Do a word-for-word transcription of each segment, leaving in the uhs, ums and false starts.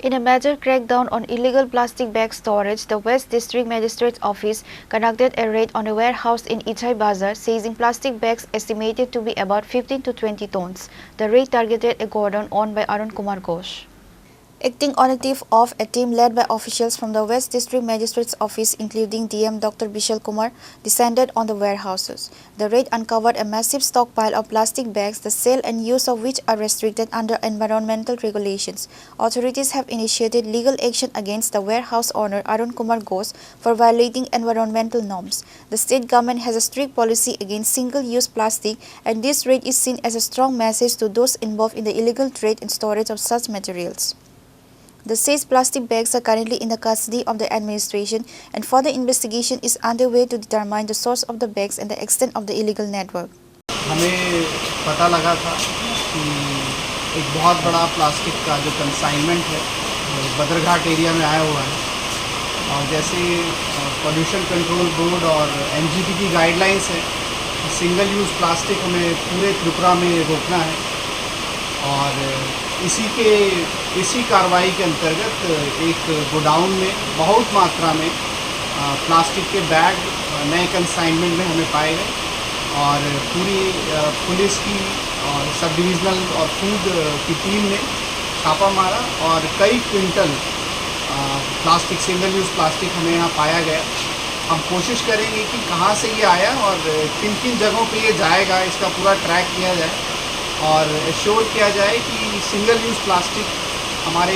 In a major crackdown on illegal plastic bag storage, the West District Magistrate's Office conducted a raid on a warehouse in Ichai Bazar, seizing plastic bags estimated to be about fifteen to twenty tons. The raid targeted a godown owned by Arun Kumar Ghosh. Acting on a tip of, a team led by officials from the West District Magistrate's Office, including D M Doctor Bishal Kumar, descended on the warehouses. The raid uncovered a massive stockpile of plastic bags, the sale and use of which are restricted under environmental regulations. Authorities have initiated legal action against the warehouse owner Arun Kumar Ghosh for violating environmental norms. The state government has a strict policy against single-use plastic, and this raid is seen as a strong message to those involved in the illegal trade and storage of such materials. The seized plastic bags are currently in the custody of the administration, and further investigation is underway to determine the source of the bags and the extent of the illegal network. हमें पता लगा था कि एक बहुत बड़ा प्लास्टिक का जो कंसाइनमेंट है, वो बदरघाट एरिया में आया हुआ है। और जैसे, अ, पॉल्यूशन कंट्रोल बोर्ड और एमजीटी की गाइडलाइंस है, सिंगल यूज़ प्लास्टिक हमें पूरे त्रिपुरा में रोकना है। और इसी के, इसी कार्रवाई के अंतर्गत एक गोडाउन में बहुत मात्रा में, अ, प्लास्टिक के बैग, अ, नए कंसाइनमेंट में हमें पाए गए और पूरी, अ, पुलिस की और सब डिविजनल और फूड की टीम ने छापा मारा और कई क्विंटल, अ, प्लास्टिक, सिंगल यूज़ प्लास्टिक हमें यहाँ पाया गया। हम कोशिश करेंगे कि कहाँ से ये आया और किन किन जगहों पे ये जाएगा, इसका पूरा ट्रैक किया जाए और एश्योर किया जाए कि सिंगल यूज़ प्लास्टिक हमारे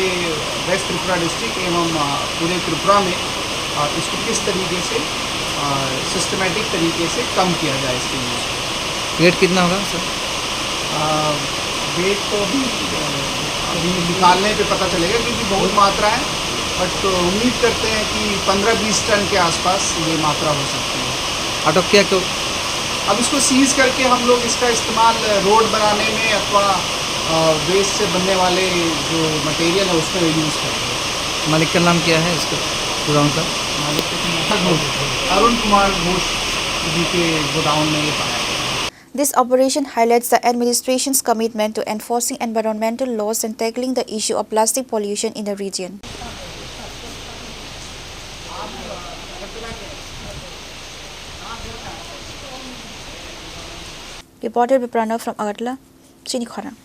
वेस्ट त्रिपुरा डिस्ट्रिक्ट एवं, अ, पूरे त्रिपुरा में, अ, इसको किस तरीके से, अ, सिस्टमैटिक तरीके से कम किया जाए इसके यूज़ को। रेट कितना होगा, सर? अ, रेट तो अभी, अ, अभी निकालने पे पता चलेगा, क्योंकि बहुत मात्रा है, बट उम्मीद करते हैं कि पन्द्रह बीस टन के आसपास ये मात्रा हो सकती है। अटक किया क्यों? अब इसको सीज करके हम लोग इसका इस्तेमाल रोड बनाने में अथवा, अ, वेस्ट से बनने वाले जो मटेरियल है, उसमें यूज़ करते हैं। मालिक का नाम क्या है इसका, गोडाउन का? मालिक का नाम अरुण कुमार घोष जी के गोडाउन में ये पाया गया। This operation highlights the administration's commitment to enforcing environmental laws and tackling the issue of plastic pollution in the region. Reported by Pranav from Agartala, Chini Khorang.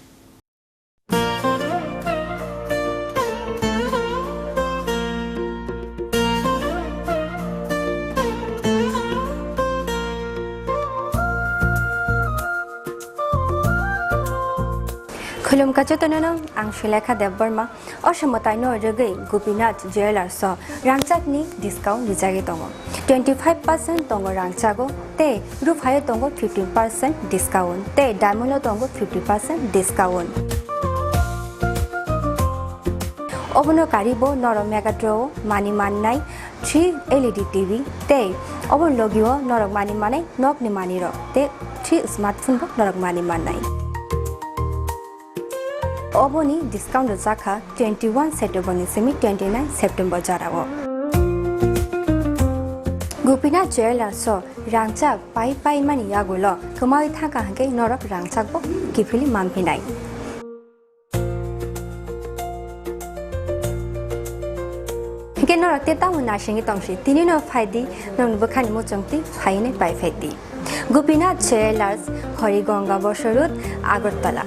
Khulumkha jotono no, ang Sulekha Debbarma. O somoi taino rwgwi Gopinath Jewellers o rangchakni discount rijagwi tongo. Twenty five percent tongo rangchago, tei ruphaio tongo fifteen percent discount, tei diamond o tongo fifty percent discount. Obono karibo norok Megatron o manwi mannai three L E D T V, tei obo logio norok manwi mannai nokni manwirok, tei three smartphone bo norok manwi mannai. Oboni discount rwjakha twenty one September ni simi twenty nine September jorao. Gopinath Jewellers o rangchak pai pai mani yagulo kwmawi thangkha hwnkhe norok rangchak bo kiphilwi manphinai. Hwnkhe norok tei tamo naisingwi tongsi, tini no phaidi, nokni bwkhani muchungtwi phainwi pai phaidi. Gopinath Jewellers, Horigonga Bosor Road, Agartala.